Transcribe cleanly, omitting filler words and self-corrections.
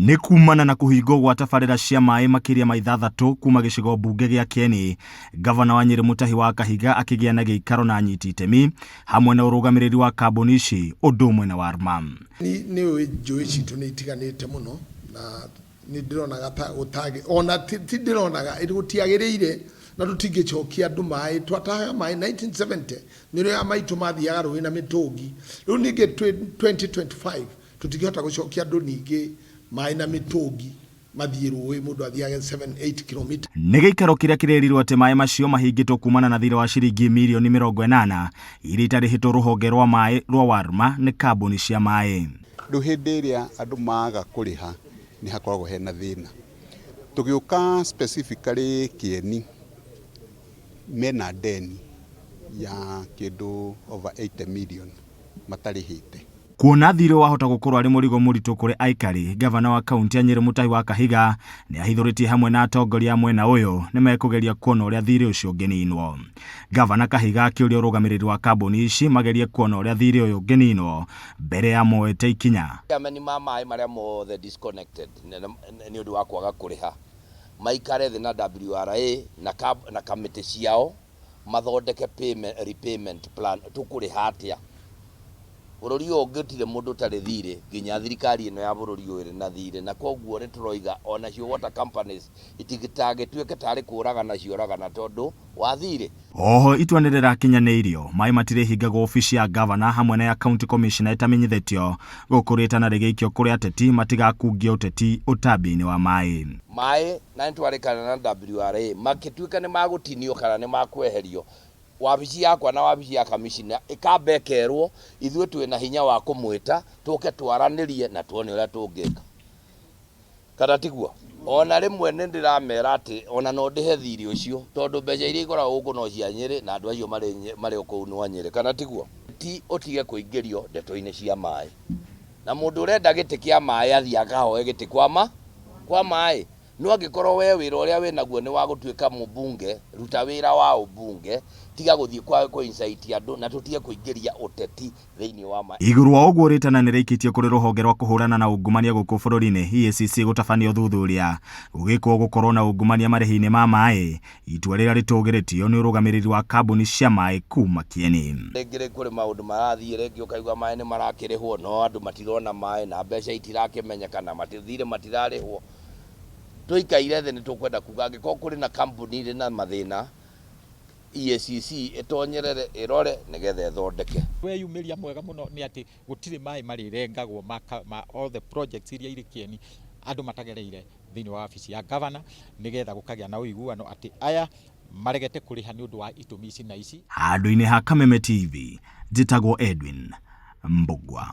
Nĩ kumana na kũhingwo gwa tabarĩra cia maĩ makĩria ma 6 kuma gĩcigo mbunge gĩa Kieni, ngavana wa Nyĩrĩ Mutahi wa Kahiga akĩgĩa na gĩikaro na anyiti itemi hamwe na ũrũgamĩrĩri wa kambuni ici ũndũ ũmwe na Warma. Nĩ ũĩ njũĩ citũ nĩ itiganĩte mũno na nĩ ndĩronaga ta gũtagĩ ona ti ndĩronaga gũtiagĩrĩire na tũtingĩcokia andũ maĩ. Twatahaga maĩ 1970 nĩrĩo maitũ mathiaga rũĩ na mĩtũngi. Rĩu ningĩ twĩ 2025 tũtingĩhota gũcokia andũ ningĩ maĩ na mĩtũngi mathiĩ rũĩ, mũndũ athiage 7 8 kilometer. Nĩ gĩikaro kĩrĩa kĩrerirwo atĩ maĩ macio mahingĩtwo kumana na thirĩ wa ciringi mirioni 80 iria itarĩhĩtwo rũhonge rwa maĩ rwa Warma nĩ kambuni cia maĩ. Rĩu hĩndĩ ĩrĩa andũ maga kũrĩha nĩ hakoragwo hena thĩna. Tũgĩũka specifically Kĩeni, mena deni ya kĩndũ over 80 million matarĩhĩte. Kuona thirĩ wahota gũkorwo arĩ mũrigo mũritũ kũrĩ aikari, ngavana wa kaunti ya Nyĩrĩ Mutahi wa Kahiga nĩ ahithũrĩtie hamwe na atongoria a mwena ũyũ nĩ mekũgeria kuona ũrĩa thirĩ ũcio ũngĩninwo. Ngavana Kahiga akĩũria ũrũgamĩrĩri wa kambuni ici magerie kuona ũrĩa thirĩ ũyũ ũngĩninwo mbere ya moete ikinya. Ameni ma maĩ marĩa mothe disconnected nĩ ũndũ wa kwaga kũrĩha maikare thĩ na WRA na kamĩtĩ ciao mathondeke payment, repayment plan tũkũrĩha atĩa. Bũrũri ũyũ gũtirĩ mũndũ ũtarĩ thirĩ nginya thirikari ĩno ya bũrũri ũyũ ĩrĩ na thirĩ, na koguo nĩ tũroiga onacio water companies itigagĩtuĩke tarĩ kũragana cioragana tondũ wa thirĩ. Oho itua nĩ rĩrakinyanĩirio, maĩ matirĩhingagwo obici ya ngavana hamwe na ya county commissioner ĩtamenyithĩtio, gũkũ rĩtana rĩgĩikio kũrĩ ateti matigakungie ũteti ũtambia-inĩ wa maĩ. Maĩ na nĩ twarĩkana na WRA makĩtuĩka nĩ magũtinio kana nĩ makweherio, wabici yakwa na wabici ya kamishina ĩkamba ĩkerwo ithuĩ twĩna hinya wa kũmwĩta tũke twaranĩrie na tuone ũrĩa tũngĩka, kana tiguo? Ona rĩmwe nĩ ndĩramera atĩ ona no ndĩhe thirĩ ũcio tondũ mbeca iria ikoragwo gũkũ no cia Nyĩrĩ na andũ acio marĩ o kũu nĩ a Nyĩrĩ, kana tiguo? Ti ũtige kũingĩrio ndeto-inĩ cia maĩ, na mũndũ ũrenda gĩtĩ kĩa maĩ athiĩ akahoe gĩtĩ kwa maĩ. No angĩkorwo we wĩra ũrĩa wĩnaguo nĩ wa gũtuĩka mũmbunge, ruta wĩra wa ũmbunge, tiga gũthiĩ kũ incite andũ na tũtige kũingĩria ũteti thĩinĩ wa maĩ. Igũrũ wa ũguo rĩtana nĩ rĩikĩtio kũrĩ rũhonge rwa kũhũrana na ungumania gũkũ bũrũri-inĩ EACC gũtabania ũthuthuria gũgĩkwo gũkorwo na ungumania marĩhi-inĩ ma maĩ, itua rĩrĩa rĩtũgĩrĩtio nĩ ũrũgamĩrĩri wa kambuni cia maĩ kuma Kieni. Rĩngĩ kũrĩ maũndũ marathiĩ, rĩngĩ ũkaigua maĩ nĩ marakĩrĩhwo no andũ matirona maĩ na mbeca itirakĩmenyeka na thirĩ matirarĩhwo. Tũikaire thĩ nĩ tũkwenda kuga angĩkorwo kũrĩ na kambuni irĩ na mathĩna, EACC ĩtonyerere ĩrore nĩgetha ĩthondeke. Weyumĩria mwega mũno nĩ atĩ gũtirĩ maĩ marĩrengagwo ma all the projects iria irĩ Kieni andũ matagereire thĩinĩ wa wabici ya governor nĩgetha gũkagĩa na ũiguano atĩ aya maregete kũrĩha nĩ ũndũ wa itũmi ici na ici. Handũ-inĩ ha Kameme TV, njĩtagwo Edwin Mbugua.